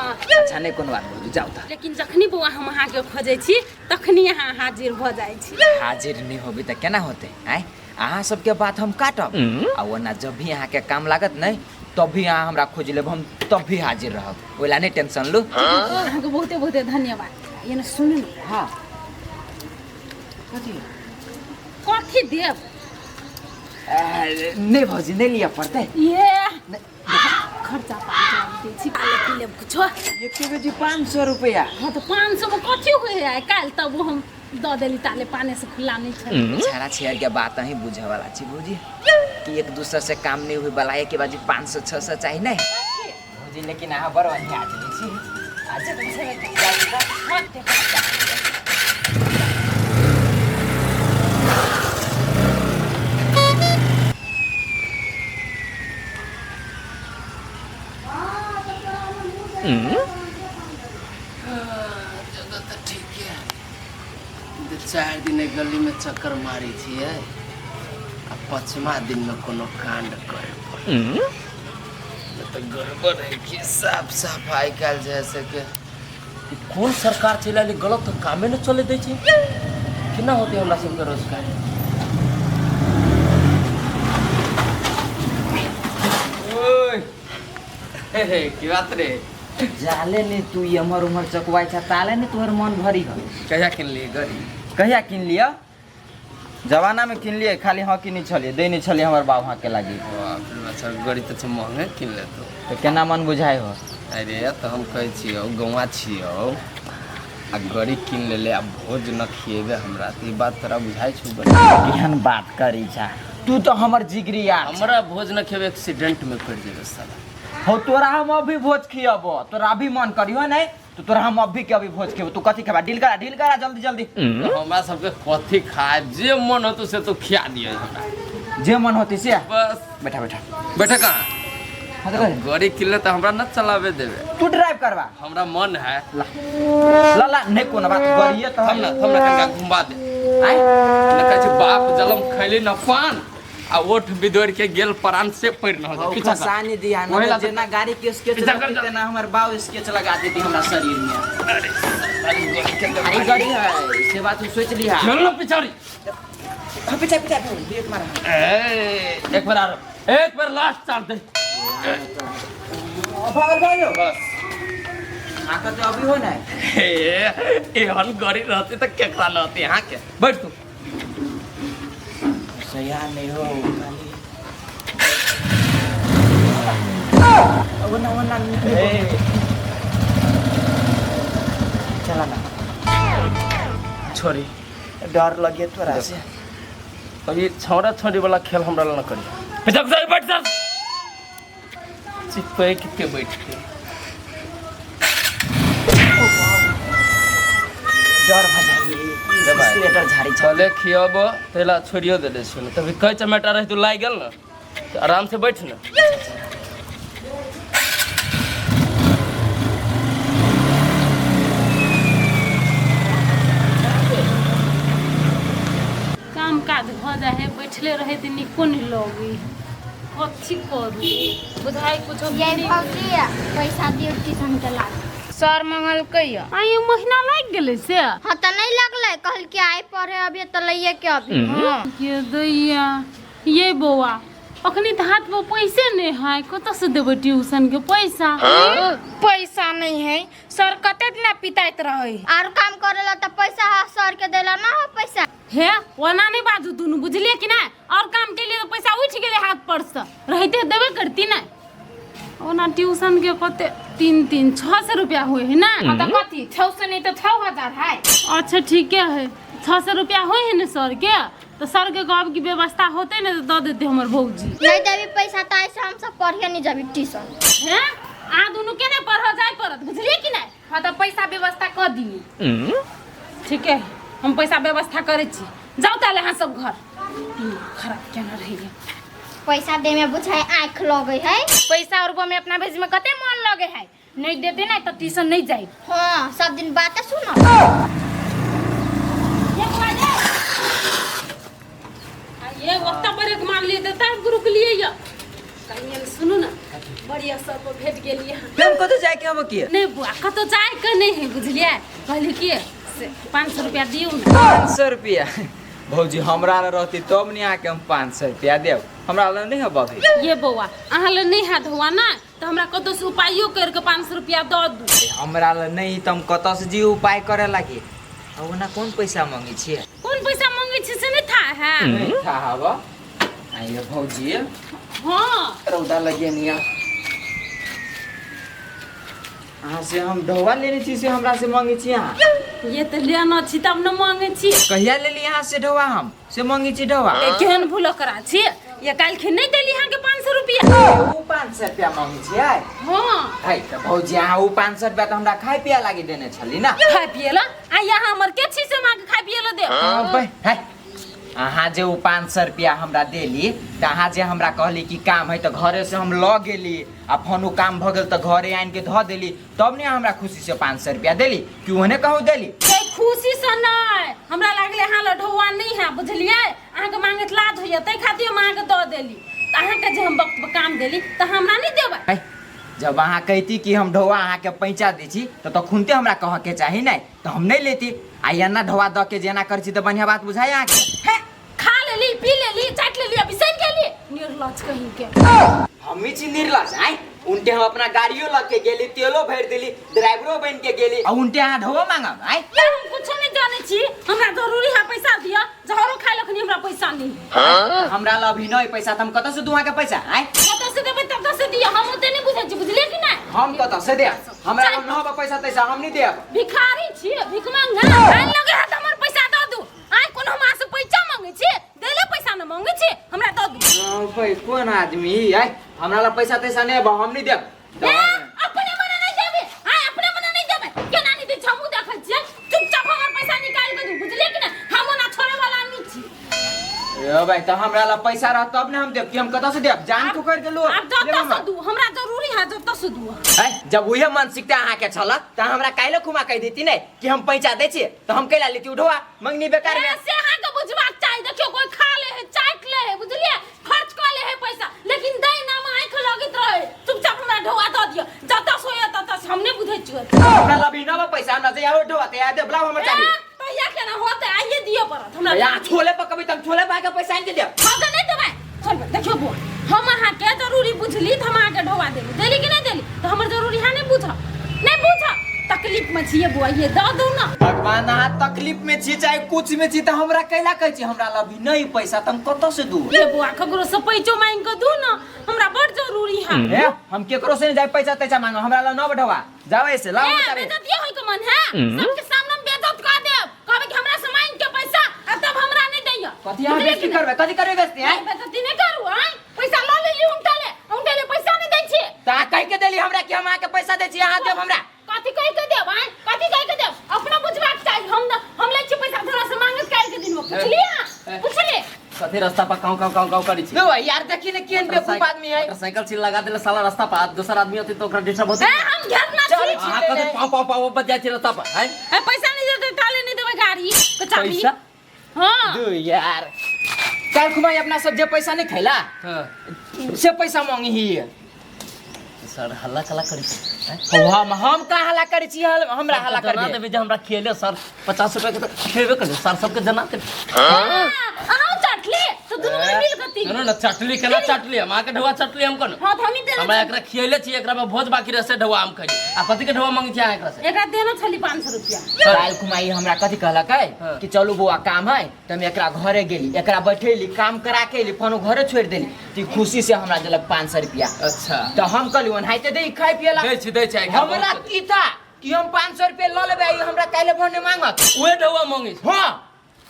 अच्छा नहीं कोनो बात भौजी, जाओ त। लेकिन जखनी बौआ हम अहाँके खोजै छी तखनी अहाँ हाजिर भऽ जाइ छी। हाजिर नहीं होबी त केना होते? आय अहाँ सबके बात हम काटब, आ ओना जब भी अहाँके काम लागत नहीं तब भी अहाँ हमरा खोज लेब, हम तब भी हाजिर रहब, ओहिला नहीं टेंशन लू। अहाँके बहुते बहुते धन्यवाद। ये ने सुनू ने। हाँ। कथी? कथी देब? नहीं भौजी, नहीं लिया पड़तै। ये खर्चा पानी जवाब दै छी, काल्हि की लेब कुछो? एक के जी 500 रुपया। हाँ तो 500 में कथी हुए है? काल्हि तब हम दऽ देली, ताले पाने से खुला नहीं छै। छाड़ा छेड़ के बात अहीं बुझे वाला छी भौजी, कि एक दूसरे से काम नहीं हुए वाला, एक बाजी 500-600 चाहिए नहीं भौजी। लेकिन अहाँ बड़ बढ़िया आदमी छी। अच्छा, जगह तऽ ठीके है। 2-4 दिन एहि गलीमे चक्कर मारै छियै आ 5वां दिनमे कोनो कांड करे पड़त, तऽ गड़बड़ है कि साफ साफ आइ काल्हि जे है से के ई कोन सरकार चलि आयल, गलत तऽ कामे नहि चलै दै छै। केना होतै हमरा सबके रोजगार? ओए हे हे, की बात रे? जाले ने तू एम्हर उम्हर चकवाइ छ, ताले ने तोहर मन भरी हो। कहिया किनलियै गाड़ी? कहिया किनलियै? जमाना में किनलियै, खाली हाँ किनै छलियै, दै नहि छलियै हमर बाप हाँ के लागी। बाप रे, अच्छा गाड़ी तऽ छै महंगे किन लेतो। तऽ केना मन बुझाइ हो? अरे तऽ हम कहै छियौ, गौआँ छियौ आ गाड़ी किन लेले आ भोज न खिएबे हमरा, तऽ ई बात तोरा बुझाइ छौ? केहन बात करै छा तू, तऽ हमर जिगरी यार। हमरा भोज न खेबे एक्सीडेंट में पड़ि जेबै साला। हो तोरा हम अभी भोज खियबो, तोरा अभी मन करियो नहीं तो तोरा हम अभी के अभी भोज खेबो। तू कथी खेबा? डील करा, डील करा जल्दी जल्दी। हमरा सबके कथी खाए, जे मन होतो से तो खिया दिए हमरा। जे मन होती से? बस। बैठा बैठा। बैठा कहाँ? हाँ तो कर। गाड़ी किनले तऽ हमरा न चलावे देवे। तू ड्राइव करबा? हमरा मन है। ला ला ला, नहीं कोनो बात, गाड़िए तो थम ना, थम ना, कनिका घुमा दे। आय न कहै छै बाप जलम खैली न पान आ ओठ बिदोर के गेल परान से पड़ न हो जाए। पीछा कर। खसानी दिया ना। ओहिला जेना गाड़ी के स्केच पीछा कर लगती जा। तेना हमर बाप स्केच लगा देती हमरा शरीर में। अरे अरे गाड़ी है से बात तू सोच लिहा। चल ना पिछाड़ी। हाँ, पीछा पीछा ब्रेक मारा। ए, एक बार आरो, एक बार लास्ट चाल दे। भागल भागल। बस। आका तो अभी हो ना। हे, एहन गाड़ी रहते तऽ केकरा न होते। यहाँ के बैठ तू। सया नहीं हो खाली वो ना वो ना। चला ना। छोरी। डर लगे तोरा से। अभी छौड़ा छोड़ी वाला खेल हमरा न करी। पीछा से बैठ जा, चिपक के बैठ के। डर भ जाइए। रे भाई। स्वेटर झाड़ी छ। छले खियब तेला छोड़ियो देले छियो ने, तभी कई चमेटा रही तू लागि गेल न, तऽ आराम से बैठ न। काम काज भऽ जाइ है, बैठले रहै तऽ नीको नहि लगै है। कथी करू बुझाइ कुछो ये भौजी, पैसा दियो ट्यूशन के लाग। सर मंगलकै यऽ। आ ई महीना लागि गेलै से? हाँ तऽ नहीं लगलै, कहलकै आइ पढ़े अभी तऽ लैये के अभी। हाँ। ये दैया, ये बौआ, अखनी तऽ हाथ में पैसे नहि है, कतऽ से देबै ट्यूशन के पैसा? पैसा नहीं है, सर कते दिना पिताइत रहे। आर काम करेला तऽ पैसा है, सर के देला ना हो पैसा। हे ओना नहीं बाजू दुनू, बुझलिए कि नहीं? और काम के लिए तो पैसा उठ गेलै हाथ पर से, रहिते देबे करती ना। ओना ट्यूशन के कते 3-3 600 रुपया हुए है ना? हाँ तऽ कथी 600 नहीं तऽ 6000 है। अच्छा ठीके है, 600 रुपया हुए है ने सर के, तो सर के कहब कि व्यवस्था होते ने तो दऽ देते हमर भौजी। नहीं देबी पैसा तऽ ऐसे हम सब पढ़े नहीं जाबी ट्यूशन। हे आ दुनू के ने पढ़ जाय पड़त, बुझलिए कि नहीं? हाँ तऽ पैसा व्यवस्था कऽ दिए। ठीक है, हम पैसा व्यवस्था करै छी, जाउ ताले अहाँ सब घर। खराब केना रहैया। पैसा दे में बुझाय आँख लगे है। पैसा और में अपना भेज में कते मन लगे है, नहीं देते ना तो ट्यूशन नहीं जाए। हाँ सब दिन बातें सुनो। ये ओत्ता ब्रेक मार लिए तऽ तब रुकलिए यऽ। कहिए ने सुनू ने, बढ़िया सर पर भेट गेलिए। प्रेम कतौ जाए के हबो की? नहीं बुआ, कतौ जाए के नहीं है, बुझलिए? कहली कि से 500 रुपया दियौ ने। 500 रुपया? भौजी हमरा लग रहती तब ने अहाँके हम 500 रुपया देब, हमरा लग नहीं हबो अभी। ये बौआ, अहाँ लग नहीं हाथ हुआ ना तो हमरा कतौ से उपायो करके 500 रुपया दऽ दू। हमरा लग नहीं तऽ हम कतौ से जी उपाय करे लागी? आ ओना कोन पैसा मांगे छियै? कोन पैसा मांगे छी से नहीं था है? नहीं था हबो। आइए भौजी। हाँ। रौदा लगे निया। अहाँ से हम ढौआ लेने छी से हमरा से मांगे छी अहाँ? ये तो लेना छी तब न मांगे छी। कहिया लेली अहाँ से ढौआ हम? से मांगे छी ढौआ? ए, केहन भूल करा छी? ये काल्हि नहीं देली अहाँ के 500 रुपया। उ 500 रुपया मांगे छी आइ? हाँ। है तऽ भौजी अहाँ उ 500 रुपया तऽ हमरा खाय पिया लागी देने छली ना। खाय पिए ला? आ यहाँ हमर के छी से मांगे खाय पिए ला दे? हाँ, बे, है। अहाँ जे उ 500 रुपया हमरा देली तऽ अहाँ जे हमरा कहली कि काम है तऽ घरे से हम लऽ गेली आ फोन उ काम भऽ गेल तऽ घरे आनि के धऽ देली तब ने हमरा खुशी से 500 रुपया देली कि ओहने कहूँ देली? से खुशी से नहीं, हमरा लागले अहाँ लग ढौआ नहीं है, बुझलिए? अहाँके मांगैत लाज होइए ताहि खातिर हम अहाँके दऽ देली। तऽ अहाँके जे हम वक्त पर काम देली तऽ हमरा नहीं देबै? है, जब अहाँ कहती कि हम ढौआ अहाँके पैंचा दै छी तऽ तखुनते हमरा कहऽके चाही नहि तऽ हम नहीं लेती। आ एना ढौआ दऽ के जे एना करै छी तऽ बढ़िआँ बात बुझाइ अहाँके? हे, खा लेली, पी लेली, चाटि लेली, अभी सहि गेली निर्लज कहीं के। हमी छी निर्लज? आँय, उनटे हम अपना गाड़ियो लऽ के गेली, तेलो भरि देली, ड्राइवरो बनि के गेली आ उनटे अहाँ ढौआ मांगब? आँय, ये हम कुछो नहीं जानै छी, हमरा जरूरी है पैसा दिअ। जहरो खाय लखनी हमरा पैसा नहीं है। हमरा लग अभी नहीं पैसा तऽ हम कतऽ से दू अहाँके पैसा? आँय, कतऽ से देबै ततऽ से दिअ, हम ओते नहीं बुझै छी, बुझलियै कि नहीं? हम कतऽ से देब? हमरा लग न पैसा तैसा हम नहीं देब। भिखारी छी, भीख मांगा आइ लगे है तऽ हमर पैसा दऽ दू। आइ कोनो हमरा से पैसा मांगे छी? देले पैसा न मांगे छी, हमरा दऽ दू। भाई कोन आदमी आइ, हमरा लग पैसा तैसा नहीं बा, हम नहीं देब। ए, अपने मने नहीं देबे? आइ अपने मने नहीं देबे? केना नहीं दै छी हमहूँ देखै छियै। चुपचाप हमर पैसा निकालि के दू, बुझलियै कि नहीं? हम ओना छोड़े वाला नहीं छी। ए भाई तऽ हमरा लग पैसा रह तब ने हम देब कि हम कतऽ से देब? जान को कर के लो आब जतऽ से दू, हमरा जरूरी है जतऽ से दू। है, जब उहे मानसिकता अहाँके छल तऽ हमरा काल्हि खुमा कहि देती नहीं कि हम पैसा दै छियै तऽ हम कैला लेती ढौआ मंगनी बेकार में? ए, से अहाँके बुझबाक चाही। देखियौ कोई खा ले है, चाटि ले है, बुझलियै, खर्च कऽ ले है पैसा, लेकिन दै नाम आँखि लगैत रहे। चुपचाप हमरा ढौआ दऽ दिअ, जतऽ से होइए ततऽ से, हम नहि बुझै छियै। हमरा लग अभी न बा पैसा, हमरा जहिया ढौआ तहिया देब, लाउ हमर ए, चाभी। तहिया केना होतै? आइए दिअ पड़त हमरा। यहाँ छोले पकबै तऽ हम छोले पा के पैसा आनि के देब। हँ तऽ नहि देबै? छोड़बै। देखियौ बौआ, हम अहाँके जरूरी बुझली तऽ हम अहाँके ढौआ देली, देली कि नहि देली? तऽ हमर जरूरी है नहि बुझऽ, नहि बुझऽ। तकलीफ में छियै बौआ, ये दऽ दू ने। भगवान, अहाँ तकलीफ में छी चाहे कुछ में छी तऽ हमरा कैला कहै छी हमरा लग अभी नहीं पैसा तऽ हम कतऽ से दू? ये बौआ, ककरो से पैसो मांगि कऽ दू ने, हमरा बड़ जरूरी है। ए, हम केकरो से नहीं जाए पैसा तैसा मांगो, हमरा लग न ढौआ, जाओ ऐसे लाओ ए, हमर चाभी। बेइज्जती होय के मन है? सबके सामने हम बेइज्जत कऽ देब, कहबै कि हमरा से मांगि के पैसा आ तब हमरा नहीं दैया। कथी अहाँ बुझलियै बेइज्जती कि नहि? करबै? कथी करबै बेइज्जती? आँय, बेइज्जती नहीं करू। आँय, पैसा लऽ लेली उनटले उनटले पैसा नहीं दै छी। तऽ अहाँ कहि के देली हमरा कि हम अहाँके पैसा दै छी, अहाँ देब हमरा? कथी कहि के देब? आँय, कथी कहि के देब? अपना बुझबाक चाही। हम न हम लै छी पैसा धरा से मांगत काल्हि के दिन में। पुछलियै अहाँ? पुछलियै? कथी रास्ता पर काउ काउ काउ काउ करै छी? दो यार, देखी ने केहन बेवकूफ आदमी है। मोटरसाइकिल छीन लगा देले साला रास्ता पर, आ दोसर आदमी होते तऽ ओकरा डिस्टर्ब होते। ए, हम घेरना चल, छी। अहाँ कथी पाव पाव पाव बज जाइ छी रास्ता पर? आँय, ए, पैसा नहीं देते ताले नहीं देबै गाड़ी के चाबी। पैसा? हाँ। दू यार, काल्हि खुमाई अपना सब जे पैसा नहीं खैला हाँ। से पैसा मांगी ही। सर हल्ला कला करै छी? आँय? हम कहाँ हल्ला करै छी? हमरा हल्ला जना करबे देबै जे हमरा खेले सर 50 रुपया के तऽ खेबे करबै सर, सबके जना देबै। अहाँ चटली तो दुनू गोटे मिल कऽ सुनू ने, चटली केना चटली? हम अहाँके ढौआ चटली हम कोन? हाँ तऽ हमही देने हमरा छली। एकरा खियले छी, एकरा में भोज बाकी रहे से ढौआ हम खैली। आ कथी के ढौआ मांगै छी अहाँ एकरा से? एकरा देने छली 500 रुपया। काल्हि खुमाई हमरा कथी कहलक है हाँ। कि चलू बौआ काम है, तऽ हम एकरा घरे गेली, एकरा बैठेली, काम करा के एली, फोन घरे छोड़ि देली, तऽ ई खुशी से हमरा देलक 500 रुपया। अच्छा। तऽ हम कहली ओनाहिते दे खाय पियला। दै छी, दै छी आइ। हमरा की था कि हम 500 रुपया लऽ लेबै, ई हमरा काल्हि भने मांगत। उहे ढौआ मांगै छी? हाँ।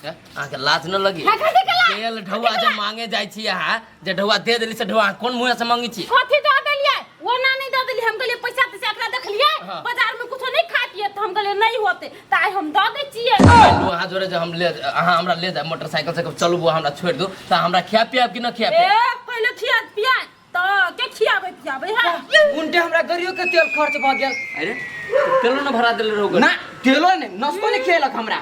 अहाँके लाज न लगी? हाँ, कथी के लाज? तेल ढौआ जे मांगे जाइ छी अहाँ, जे ढौआ दे देली से ढौआ अहाँ कोन मुँहे से मांगै छी? कथी दऽ देलियै? वो ना नहीं दऽ देलियै, हम कहलियै पैसा तैसा एकरा देखलियै हाँ। बाजार में कुछो नहीं खा पिए तऽ हम कहलियै नहीं होते तऽ आइ हम दऽ दै छियै। चलू अहाँ जोरे जे हम ले, अहाँ हमरा ले जाए मोटरसाइकिल से, चलू बौआ हमरा छोड़ि दू, तऽ हमरा खिया पियाब कि न खिया ए, पियाब? पहिले खिया पिया तऽ के खियाबै पियाबै है? उनटे हमरा गाड़ियो के तेल खर्च भऽ गेल। अरे तेलो न भरा देले रहू? ना, तेलो नहि, नस्तो नहि खेलक हमरा।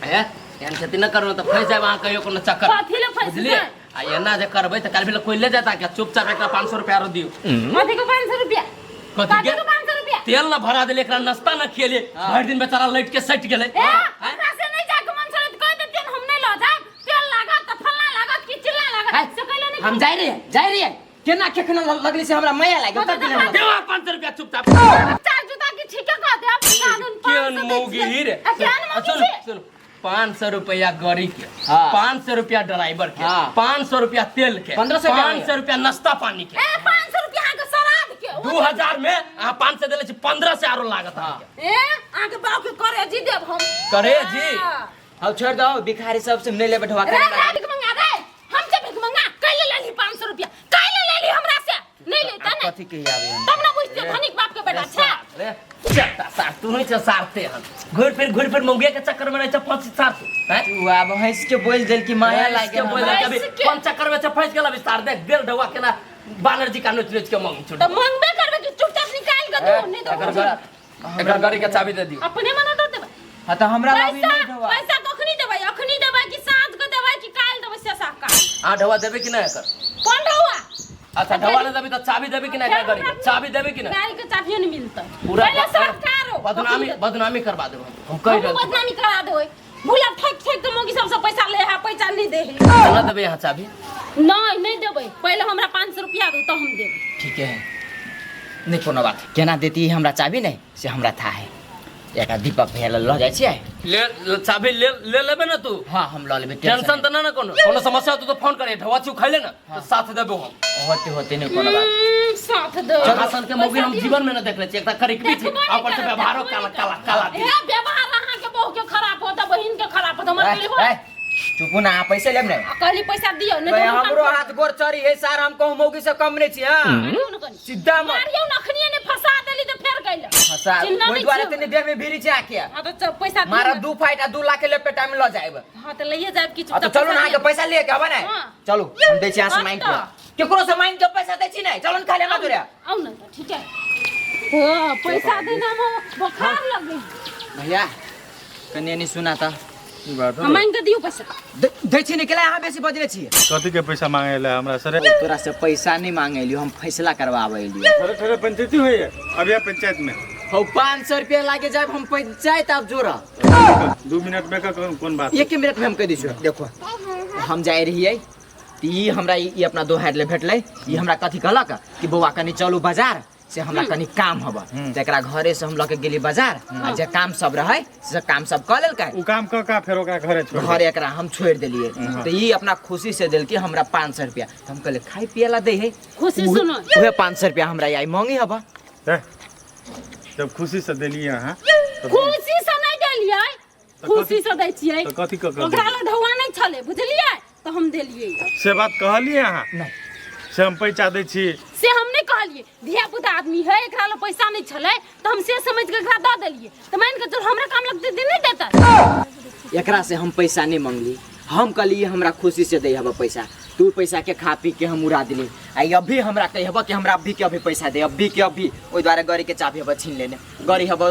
ए, एहन खेती न करू तऽ फँसि जायब अहाँ कहियो कोनो चक्कर। कथी ले फँसि बुझलियै? जायब? आ एना जे करबै तऽ काल्हि भेल कोइ ले जाता क्या? चुपचाप एकरा 500 रुपया आरो दियौ। कथी के 500 रुपया? कथी कथी के? के 500 रुपया तेल ना भरा देले एकरा नाश्ता ना खियले भरि दिन बेचारा लैट के सटि गेलै ए हमरा से नहीं जाके मन छलै त कह देतियन हम नहीं ल जाब तेल लागत त फल्ला लागत कि चिल्ला लागत से कहले नहीं हम जाय रहियै जाय रहियै केना केखन लगली से हमरा माया लागि तब गेलै हमरा। देवा 500 रुपया चुपचाप चार जूता की ठीके कह दे अब कानून केहन मौगी ही रे आ केहन मौगी सुन छी? सुन 500 रुपया गाड़ी के हाँ। 500 रुपया ड्राइवर के हाँ। 500 रुपया तेल के 1500 रुपया 500 रुपया नाश्ता पानी के ए 500 रुपया अहाँके श्राद्ध के 2000 में अहाँ 500 देले छी 15 से आरो लागत अहाँके ए अहाँके बाप के करे जी देब हम करे जी? हाँ। हम छोड़ दो भिखारी सब से नहीं लेबै ढोआ रे रे भीख मंगा रे हम से भीख मंगा कैले लेली 500 रुपया कैले लेली हमरा से नहीं लेता नहीं कथी कही आबे हम तब ना बुझते धनिक बाप के बेटा छे रे चट्टा सार तू ही छ सारते हन घुर फिर मौगिया के चक्कर में रहे छ फंसी सार तू हैं तू आब हंस के बोल देल कि माया लागे लागे बोल हमरा। कभी हंस के। कौन चक्कर में छ फंस गेल अभी सार देख देल ढौआ केना बानर जी का नोच नोच के मांग छोड़ तो मांगबे करबे कि चुपचाप निकाल के दो नहीं तो एकर एकर गाड़ी के चाबी दे दियो अपने मना दो देबै हाँ तो हमरा लागी पैसा नहीं ढोआ पैसा कखनी देबै अखनी देबै कि साँझ के देबै कि काल्हि देबै से साफ का आ ढौआ देबे कि ना एकर कोन ढौआ अच्छा ढौआ ना देबी त चाबी देबे कि ना एकर गाड़ी के चाबी देबे कि ना गाड़ी के चाबियो नहीं मिलतै पूरा पहले साफ करो बदनामी बदनामी करवा देब हम कहि हम रहल छी बदनामी करा देबै भूला ठक ठक के मौगी सबसे पैसा ले है पैसा नहीं दे है केना देबे यहाँ चाबी नहीं नहीं देबै पहले हमरा 500 रुपया दो तो हम देबै ठीक है नहीं कोनो बात केना देती हमरा चाबी नहीं से हमरा था है एक दीपक भैया लऽ जाइ छियै ले ले- चाबी ले ले लेबे ना तू हाँ हम लऽ लेबै टेंशन त ना ना कोनो कोनो समस्या होतौ तो फोन करे ढौआ चू खैले ना तो साथ देबो हम होते होते नहीं कोनो बात साथ दो हसन के मौगी हम जीवन में ना देखले छी एकटा करिकबी छै देखबो नहि ऊपर से करब, व्यवहारो देखबो काला नहि काला करब। काला ए व्यवहार अहाँके बहू के खराब होता बहिन के खराब होता हमर ए, कहली हो ए, चुपू ना अहाँ पैसे लेब ने आ कहली पैसा दियौ नहीं भाई तो हम हमरो हाथ गोर चढ़ी है सार हम कहूँ मौगी से कम नहीं छी हाँ मारियौ न कनी। सीधा मत मारियौ न अखनिये ने फंसा देली तऽ फेर गइल फंसा चिन्ह ओहि नहि दुआरे छियौ। तनी देह में भीड़ी छै आके हाँ तो चल, पैसा दियौ मारा न। दू फाइट आ 2 लाख के लपेटा में लऽ जाएब हाँ तो लइए जायब कि हाँ तो चलू ना अहाँके पैसा ले के आबे ने हाँ। चलू हम दै छी अहाँ से हाँ मांगि तऽ। के केकरो से मांगि के पैसा दै छी नहि चलू ने खाली हमरा तोरे आउ न तऽ ठीक है हाँ, पैसा देना में बोखार लग गई भैया कनि एनी सुना तऽ की बात हम मांग के दियौ पैसा दै छी निकला अहाँ बेसी बजले छी कथी के पैसा मांगे ला हमरा सर तोरा से पैसा नहीं मांगे लियो हम फैसला करवावे लियो थोड़े थोड़े पंचायती हुई है अब यह पंचायत में हो 500 रुपया लागे जाए हम पंचायत आप जोड़ा 2 मिनट में का कौन कौन बात एक मिनट में हम कह दै छियो देखो हम जाय रहियै तऽ ई हमरा ई अपना दोहारि ले भेटलै ई हमरा कथी कहलक कि बौआ कनि चलू बाजार से हमरा कनि काम हब तऽ एकरा घरे से हम लऽ के गेली बाजार आ जे काम सब रहै से काम सब कऽ लेलकै उ काम क का फेर ओकरा घरे छोड़ घरे एकरा हम छोड़ि देलियै तऽ ई अपना खुशी से देलकै हमरा 500 रुपया तऽ हम कहलियै खाय पिए ला दै है खुशी सुनो उहे 500 रुपया हमरा आई मांगी हब दे। जब खुशी से देलिए अहाँ तब खुशी से नहीं देलियै तऽ खुशी से दै छियै तऽ कथी कऽ के ओकरा लग ढौआ नहीं छलै बुझलियै तऽ हम देलियै से बात कहलिए अहाँ नहीं से हम पैसा दै छी से हम नहीं कहलियै धिया पुता आदमी है एकरा लग पैसा नहीं छलै तऽ हम से समझ के एकरा दऽ देलियै तऽ मान के चल हमरा काम लगतै तऽ नहीं देतै एकरा से हम पैसा नहीं मंगली हम कहलिए हमरा खुशी से दे हब पैसा तू पैसा के खा पी के हम उड़ा दिली आ अभी हमरा कही हब कि हमरा अभी के अभी पैसा दे अभी के अभी ओहि दुआरे गाड़ी के चाबी हब छीन लेने गाड़ी हब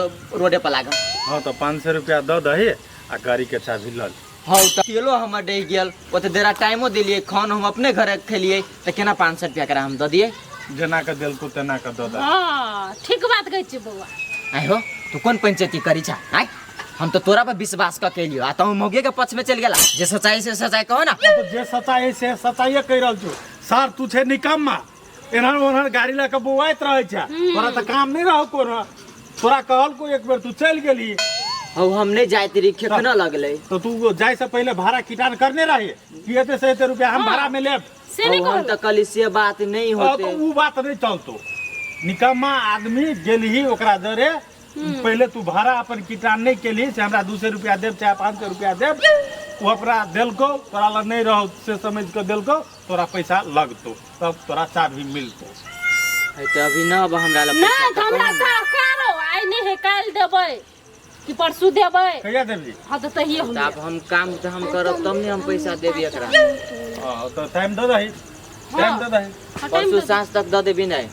रोडे पर लागल हाँ तो 500 रुपया दऽ दही आ गाड़ी के चाबी लऽ ले हौ तऽ तेलो हमर डहि गेल ओते देरा टाइमो देलियै खान हम अपने घरे खेलियै तऽ केना 500 रुपया एकरा हम दऽ दियै जेना के देलको तेना के दऽ दे हँ ठीक बात कहै छियै बौआ आइ हो तू कोन पंचायती करी छा आइ हम तो तोरा पर विश्वास कऽ के एलियो आ तू मौगे के पक्ष में चलि गेला जे सच्चाई से सच्चाई कहो ना तो जे सच्चाई है से सच्चाइए कहि रहल छौ सार तू छै निकम्मा एनहर ओनहर गाड़ी लऽ के बौआइत रहै छै तोरा तऽ काम नहि रहौ कोनो तोरा कहलको एक बेर तू चलि गेली हौ हम नहीं जाइत रही खेखना लगलै तो तू जाय से पहले भाड़ा किटान करने रही कि एते से एते रुपया हम भाड़ा में लेब से नहीं हौ, हम कहलहुँ तऽ कहली से बात नहीं हाँ, तो होते उ बात नहीं चलतो निकम्मा आदमी गेलही ओकरा जरे पहले तू भाड़ा अपन किटान नहीं केलही से हमरा 200 रुपया देब चाहे 500 रुपया देब ओ ओकरा देलको तोरा लग नहीं रहो से समझ के देलको तोरा पैसा लगतो तब तोरा चाबी मिलतो है तऽ अभी न अब हमरा लग नहीं पैसा तऽ हमरा तऽ सरकारो आइ नहीं है काल्हि देबै कि परसू देबै कहिया देबही हाँ तऽ तहिए हम तऽ आब हम काम तऽ हम करब तब ने हम पैसा देबी एकरा हाँ, तो टाइम दऽ दही टाइम दऽ दही हाँ, टाइम परसू दऽ दे। साँझ तक दऽ देबी नहीं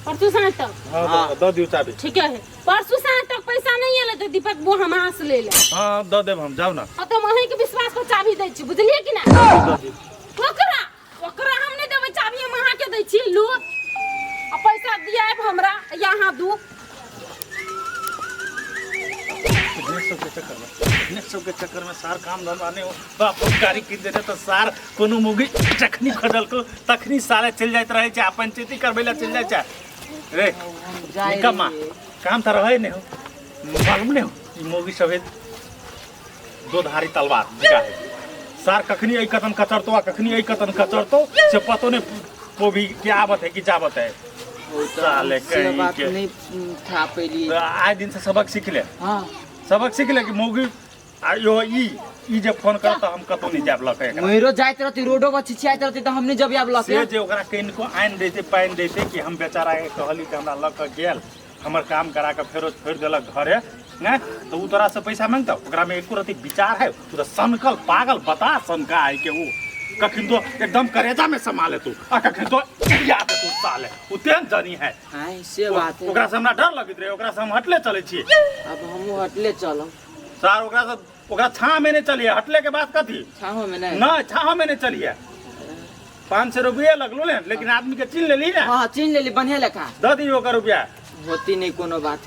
परसू साँझ तक हाँ दऽ- दऽ दियौ चाबी ठीक है परसू साँझ तक पैसा नहीं एलै तऽ दीपक बो हम अहाँ से ले ले हाँ दऽ देब हम जाउ ना हाँ तऽ हम अहींके विश्वास पर चाबी दै छी बुझलियै कि ना दऽ दियौ ओकरा ओकरा हम नहीं देबै चाबी हम अहाँके दै छी लू आ पैसा दियाब हमरा यहाँ दू। सबके चक्कर में, अपने सबके चक्कर में सार काम धंधा नहीं हो। बाप गाड़ी कीन देते तो सार कोनो मुगी जखनी खदलको तखनी साले चल जाइत रहे छै, पंचायती करबै ला चल जाय छै। रे निकम्मा काम त रहे नहीं हो, मालूम नहीं हो ई मोगी सब दो धारी तलवार बिका है। सार कखनी एई कतन कचरतो आ कखनी एई कतन कचरतो से पतो नहीं पोभी के आवत है कि जावत है। साले से बात कहीं के नहीं था पहली। तो आए दिन से सबक सीख ले। हाँ सबक सीख ले कि मौगी आ यो ई ई जे फोन करत हम कतौ नहीं जाब लके एकरा। मोरो जाइत रहती रोडो पर छिछियाइत रहती त हमने जब आब लके से जे ओकरा किनको आनि देते पानि देते कि हम बेचारा के कहली कि हमरा लऽ के गेल हमर काम करा के फेरो छोड़ि देलक घरे ने, तो उ तोरा से पैसा मांगता। ओकरा में एको रति विचार है? तू तो सनकल पागल बता सनका है के उ कखन तो एकदम करेजा में समा ले तू आ कखन तो गिरिया दे तू साले उ तेहन जनी है। हाय से बात है। ओकरा से हमरा डर लगैत रहे, ओकरा से हम हटले चलै छी। अब हमहूँ हटले चलब सर। ओकरा से ओकरा छाह में नहीं चलिए, हटले के बाद कथी छाहो में नहीं। नहीं छाह में नहीं चलिए। 500 रुपया लगलो ने, लेकिन आदमी के चिन्ह लेली ना। हाँ चिन्ह लेली बढ़िया लेखा दऽ दी ओकर रुपया होती नहीं कोनो बात।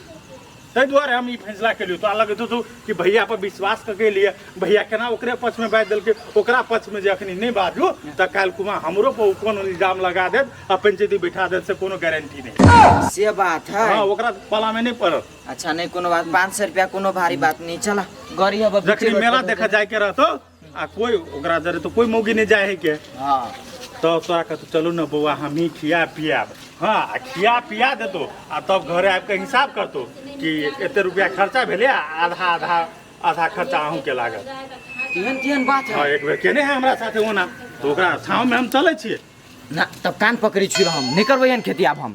ताहि दुआरे हम ई फैसला केलियो। तो अलग तो कि भैया पर विश्वास करके लिए भैया केना ओकरे पक्ष में बाजि देलकै, ओकरा पक्ष में जे अखनी नहीं बाजू तऽ काल्हि कुमा हमरो पर कोनो इल्जाम लगा देत आ पंचायती बैठा देत, से कोनो गारंटी नहीं। से बात है। हाँ ओकरा पला में नहीं पड़त। अच्छा नहीं कोनो बात, 500 रुपया कोनो भारी बात नहीं। चला गरी अब जखनी मेला देखा जाए के रहतो आ कोई ओकरा जरे तो कोई मौगी नहीं जाए है के। हाँ तब तोरा कहतो चलू न बौआ हम ही खिया पियाब। हाँ खिया पिया देतो आ तब घरे आबि के हिसाब करतो कि एते रुपया खर्चा भेलै आ आधा आधा आधा खर्चा अहूँ के लागत। तेहन तेहन बात है। हाँ एक बेर केने है हमरा साथे ओना तो ओकरा छाँव में हम चलै छियै ना तब कान पकड़ी छी हम नहीं करबै एहन खेती आब हम।